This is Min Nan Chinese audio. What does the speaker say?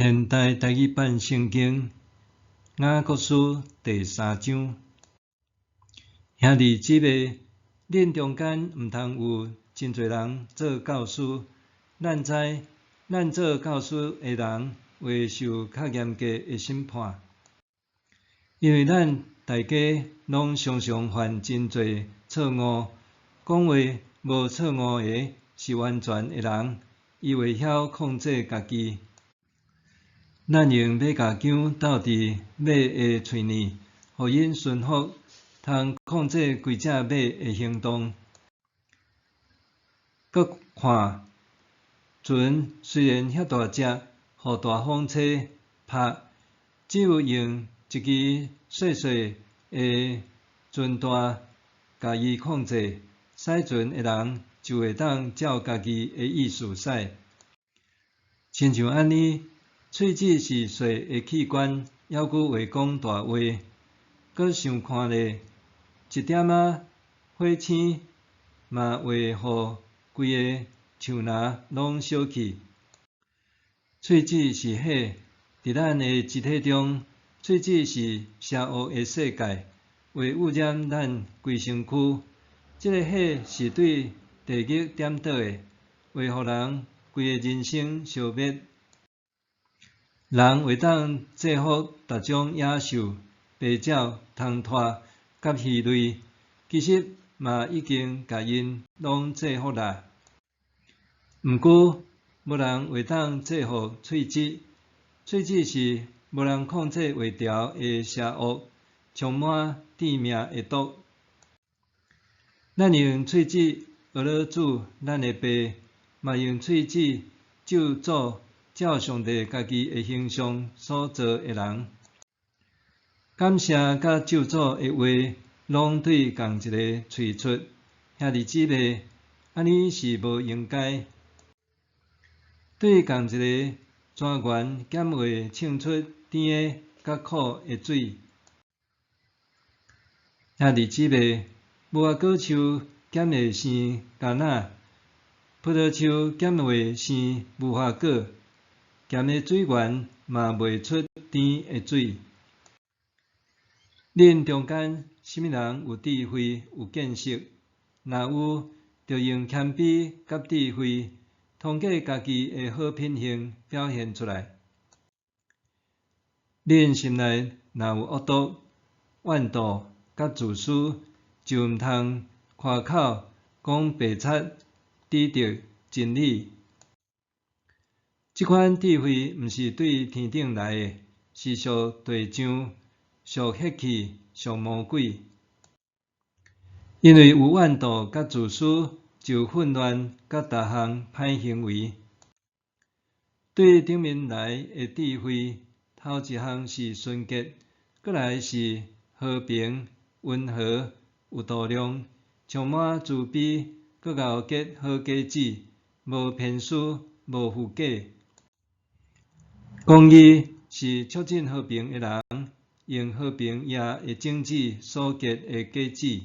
現代台語版聖經雅各書第三章。兄弟姊妹，恁中間毋通有真濟人做教師。咱知，咱做教師的人會受較嚴格的審判。因為咱大家攏常常犯真濟錯誤，講話無錯誤的是完全的人，伊會曉控制家己。咱用馬鵰鉗鬥佇馬的喙裡，予𪜶馴服，通控制規隻馬的行動。閣看，船雖然遐大隻，予大風吹拍，只有用一支細細的船帶共伊控制，駛船的人就會當照家己的意思駛。親像按呢，喙齒是細的器官，猶閣會講大話。閣想看咧，一點仔火星嘛會予規個樹林攏燒去。喙齒是火，佇咱的肢體中，喙齒是邪惡的世界，會污染咱規身軀。這个火是對地獄點著的，會予人規个人生燒滅。人會當制服逐種野獸、白鳥、蟲豸佮魚類，其實嘛已經共𪜶攏制服啦。毋過，無人會當制服喙舌。喙舌是無人控制會牢的邪惡，充滿致命的毒。咱用喙舌呵咾主咱的爸，嘛用喙舌咒詛照上帝家己的形象所造的人。感謝佮咒詛的話，攏對仝一个喙出。兄弟姊妹，按呢是無應該。對仝一个泉源，敢會衝出甜的佮苦的水？兄弟姊妹，無花果樹敢會生橄欖？葡萄樹敢會生無花果？鹹的水源嘛袂出甜的水。恁中間啥物人有智慧、有見識？若有，就用謙卑佮智慧，通過家己的好品行表現出來。恁心內若有惡毒、怨妒佮自私，就毋通誇口講白賊，指著真理。這款智慧毋是對天頂來的，是屬地上、屬血氣、屬魔鬼。因為有怨妒佮自私，就有混亂佮逐項歹行為。對頂面來的智慧，頭一項是純潔，過來是和平、溫和、有度量，充滿慈悲，閣𠢕結好果子，無偏私，無虛假。公義是促進和平的人，用和平業的種子所結的果子。